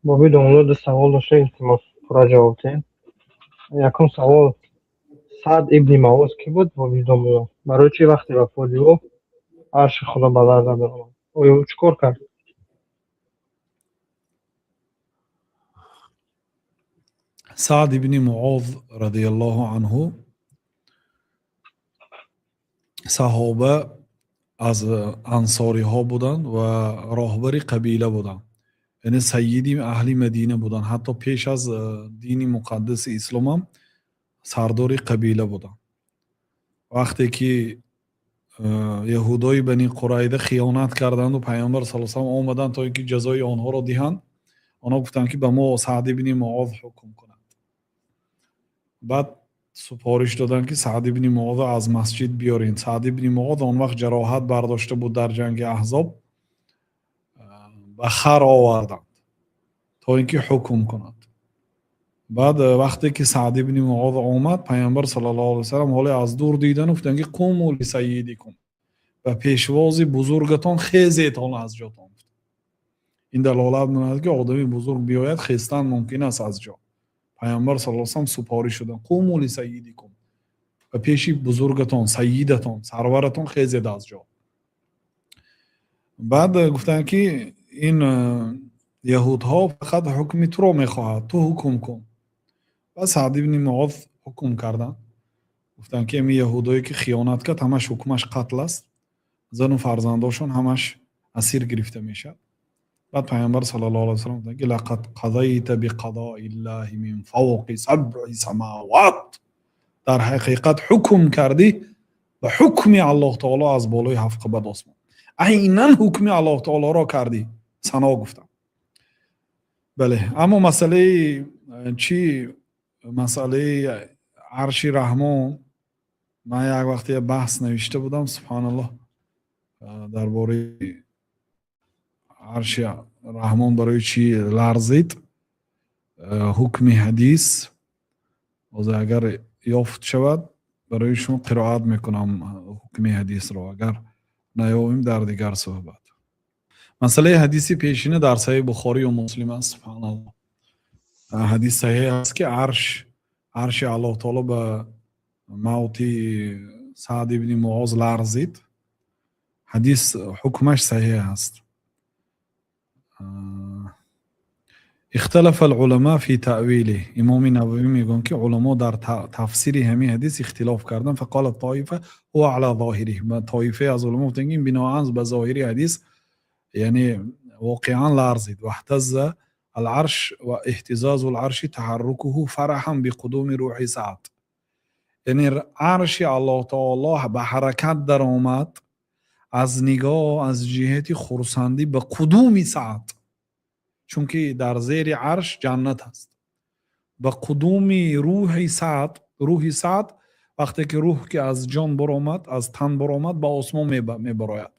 Боби домулло, ду савол дошта, илтимос, пурра ҷавоб диҳем. Якум савол: Саъд ибни Муоз кӣ буд, боби домулло? Барои чӣ вақти вафоти ӯ арши Худо ба ларза даромад? Оё ӯ чӣ кор кард? Саъд ибни Муоз радиаллоҳу анҳу саҳоба аз ансориҳо буданд ва роҳбари қабила буданд, яъне сайиди аҳли Мадина буданд. Ҳатто пеш аз дини муқаддаси исломам сардори қабила буданд. Вақте ки яҳудои Бани Қурайда хиёнат карданду, Пайғамбар саллаллоҳу алайҳи васаллам омаданд, то ин ки ҷазои онҳоро диҳанд, онҳо гуфтанд, ки ба мо Саъд ибни Муоз ҳукм кунад. Баъд супориш доданд, ки Саъд ибни Муозро аз масҷид биёред. Саъд ибни Муоз он вақт ҷароҳат бардошта буд дар ҷанги Аҳзоб, ба хар оварданд, то ин ки ҳукм кунад. Баъд вақте ки Саъд ибни Муоз омад, Пайғамбар саллаллоҳу алайҳи васаллам ҳоле аз дур дидан гуфтанд, ки қуму лисайидикум, ба пешвози бузургатон хезетон аз ҷотон. Ин далолат менамояд, ки одами бузург биёяд, хестан мумкин аст аз ҷо. Пайғамбар саллаллоҳу алайҳи васаллам супориш шуданд: қуму лисайидикум, ба пеши бузургатон, сайидатон, сарваратон хезед аз ҷо. Баъд гуфтанд, ки ин яҳудҳо фақат ҳукми туро мехоҳад, ту ҳукм кун. Баъд Саъд ибни Муоз ҳукм карданд, гуфтанд, ки ами яҳудое ки хиёнат кард, ҳамаш ҳукмаш қатл аст, зану фарзандошон ҳамаш асир гирифта мешавад. Баъд Пайғамбар саллаллоҳу алайҳи васаллам гуфтанд, ки лақад қазайта биқадоиллаҳи мин фавқи сабъи самават, дар ҳақиқат ҳукм кардӣ ба ҳукми Аллоҳ таоло аз болои ҳафт қабат осмон, айнан ҳукми Аллоҳ таолоро кардӣ, сано гуфтам. Бале, аммо масъалаи чӣ, масъалаи арши Раҳмон, ман як вақте як баҳс навишта будам, субҳаналлоҳ, дар бораи арши Раҳмон барои чӣ ларзид, ҳукми ҳадис. Ҳозир агар ёфт шавад, барои шумо қироат мекунам ҳукми ҳадисро, агар наёбем, дар дигар суҳбат. Масъалаи ҳадиси пешина дар Саҳеҳи Бухорию Муслим аст, субҳаналлоҳ. Ҳадис саҳеҳ аст, ки арши Аллоҳ таоло ба мавти Саъд ибни Муоз ларзид. Ҳадис ҳукмаш саҳеҳ аст. Ихталафа алуламо фи таъвилиҳ. Имоми Нававӣ мегӯянд, ки уламо дар тафсири ҳамин ҳадис ихтилоф карданд. Фақала тоифа ҳува ала зоҳириҳ. Тоифае аз уламо гуфтанд, ки ин биноан ба зоҳири ҳадис, яъне воқеан ларзид. Ваҳтазза аларш ва иҳтизозу ларши таҳаррукуҳу фараҳан биқудуми рӯҳи Саъд. Яъне арши Аллоҳ таоло ба ҳаракат даромад аз нигоҳ аз ҷиҳати хурсандӣ ба қудуми Саъд, чунки дар зери арш ҷаннат аст. Ба қудуми рӯҳи Саъд, рӯҳи Саъд вақте ки рӯҳ ки аз ҷон баромад, аз тан баромад, ба осмон мебарояд.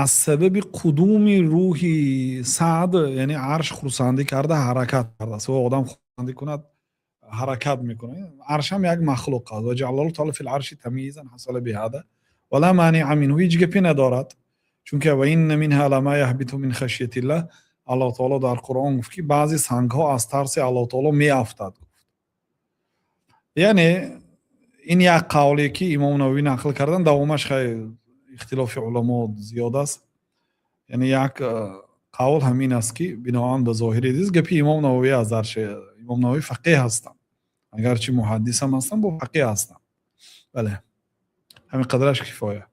Аз сабаби қудуми рӯҳи Саъд, яъне арш хурсандӣ карда ҳаракат кардааст. Ва одам хурсандӣ кунад, ҳаракат мекунад. Арш ҳам як махлуқ аст. Ва ҷаалаллоҳу таъала фил арши тамйизан ҳасала биҳада ва ла маниа минҳу, ҳеҷ гапе надорад. Чунки ва инна минҳа лама яҳбиту мин хашятиллаҳ, Аллоҳ таоло дар Қуръон гуфт, ки баъзе сангҳо аз тарси Аллоҳ таоло меафтад, гуфт. Яъне ин як қавле, ки Имом Нававӣ нақл кардан, давомаш хайр, ихтилофи уламо зиёд аст. Яъне як қавл ҳамин аст, ки биноан ба зоҳири ҳадис, гапи Имом Нававӣ аст. Дар Имом Нававӣ фақеҳ ҳастанд, агарчи муҳаддис ҳам ҳастанд, бо фақеҳ ҳастанд. Бале, ҳамин қадраш кифоя.